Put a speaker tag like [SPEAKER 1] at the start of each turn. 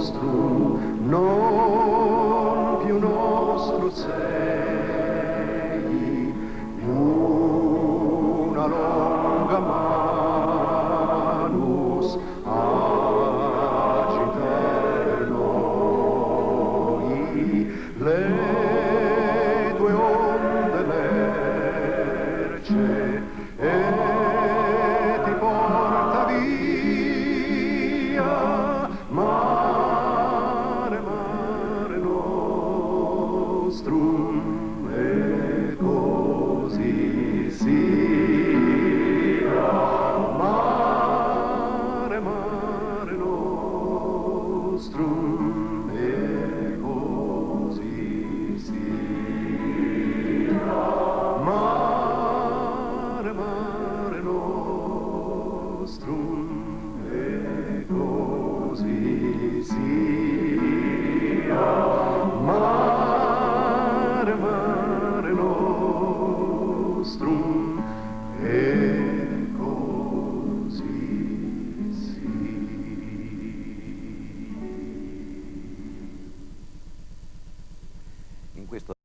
[SPEAKER 1] Nostrum, non più nostro sei, una longa manus agit per noi, le tue onde lerce e ti porta via, mare, mare nostrum, e così sia. Mare, mare nostrum, e così sia. Mare, mare nostrum, e così sia. Mare, mare nostrum, e così sia.
[SPEAKER 2] In questo.